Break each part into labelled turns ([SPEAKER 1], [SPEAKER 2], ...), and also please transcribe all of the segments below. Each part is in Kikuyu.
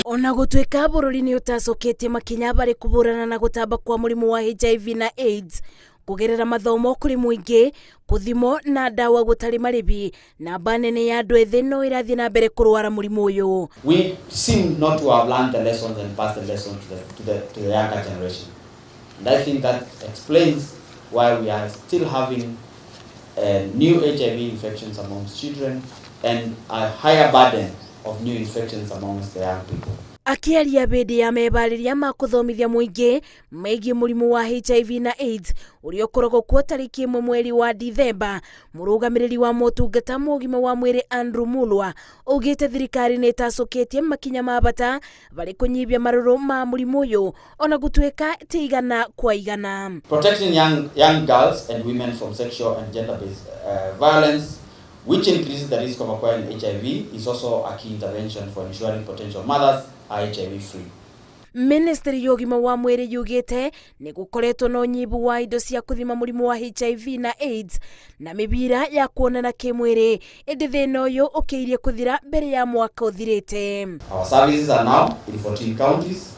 [SPEAKER 1] Ona gũtuĩka bũrũri nĩ ũtacũkĩtie makinya barĩ kũbũrana na gũtamba kwa mũrimũ wa HIV na AIDS kũgerera mathomo kũrĩ mũingĩ, kũthimwo na ndawa gũtarĩ marĩbi, namba nene ya andũ ethĩ no ĩrathiĩ na mbere kũrwara mũrimũ ũyũ.
[SPEAKER 2] We seem not to have learned the lessons and passed the lessons to the younger generation. And I think that explains why we are still having new HIV infections amongst children and a higher burden of new infections amongst the young people.
[SPEAKER 1] Akĩaria hĩndĩ ya mebarĩria ma kũthomithia mũingĩ megiĩ mũrimũ wa HIV na AIDS ũrĩa ũkoragwo kuo tarĩki 1 mweri wa Dithemba, mũrũgamĩrĩri wa motungata ma ũgima wa mwĩrĩ Andrew Mulwa augĩte thirikari nĩ ĩtacũkĩtie makinya ma bata barĩ kũnyibia marũrũ ma mũrimũ ũyũ ona gũtuĩka ti igana kwa igana.
[SPEAKER 2] Protecting young girls and women from sexual and gender-based violence, which increases the risk of acquiring HIV, is also a key intervention for ensuring potential mothers are HIV free.
[SPEAKER 1] Ministry ya ũgima wa mwĩrĩ yugĩte nĩ gũkoretwo na ũnyibu wa indo cia kũthima mũrimũ wa HIV na AIDS na mĩbira ya kuonana kĩmwĩrĩ, ĩndĩ thĩna ũyũ ũkĩirie kũthira mbere ya mwaka ũthirĩte.
[SPEAKER 2] Our services are now in 14 counties,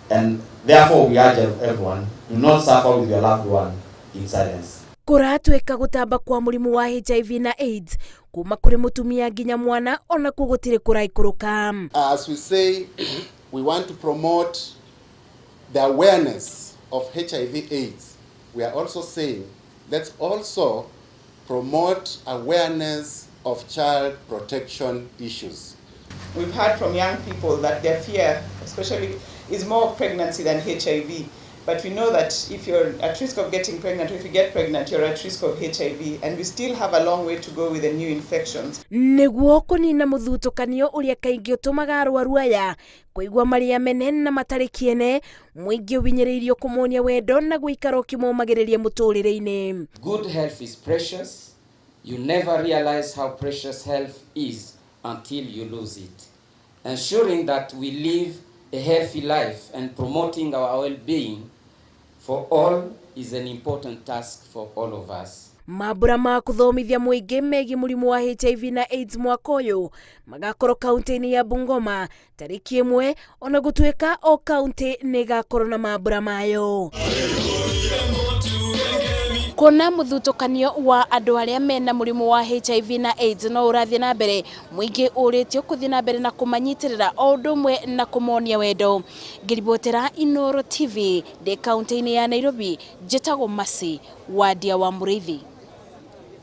[SPEAKER 2] and therefore we urge everyone, do not suffer with your loved one in silence.
[SPEAKER 1] Kũratuĩka gũtamba kwa mũrimũ wa HIV na AIDS kuma kũrĩ mũtumia nginya mwana onakuo gũtirĩ kũraikũrũka.
[SPEAKER 3] As we say, we want to promote the awareness of HIV AIDS. We are also saying, let's also promote awareness of child protection issues.
[SPEAKER 4] We've heard from young people that their fear, especially, is more of pregnancy than HIV. But we know that if you're at risk of getting pregnant, or if you get pregnant, you're at risk of HIV. And we still have a long way to go with the new infections.
[SPEAKER 1] Nĩguo kũnina mũthutũkanio ũrĩa kaingĩ ũtũmaga arwaru aya kũigua marĩ amene na matarĩ kĩene, mũingĩ ũhinyĩrĩirio kũmonia wendo na gũikara ũkĩmomagĩrĩria mũtũrĩre-inĩ.
[SPEAKER 5] Good health is precious. You never realize how precious health is until you lose it. Ensuring that we live a healthy life and promoting our well-being for all is an important task for all of us.
[SPEAKER 1] Mambura ma kũthomithia mũingĩ megiĩ mũrimũ wa HIV na AIDS mwaka ũyũ magakorwo kaunti-inĩ ya Bungoma tarĩki 1, ona gũtuĩka o kaunti nĩ ĩgakorwo na mambura mayo. Kuona mũthutũkanio wa andũ arĩa mena mũrimũ wa HIV na AIDS no ũrathiĩ na mbere, mũingĩ ũrĩtio kũthiĩ na mbere na kũmanyitĩrĩra o ũndũ ũmwe na kũmonia wendo. Ngĩribotera Inooro TV ndĩ kaunti-inĩ ya Nairobi, njĩtagwo Mercy Wadia wa Mũrĩithi.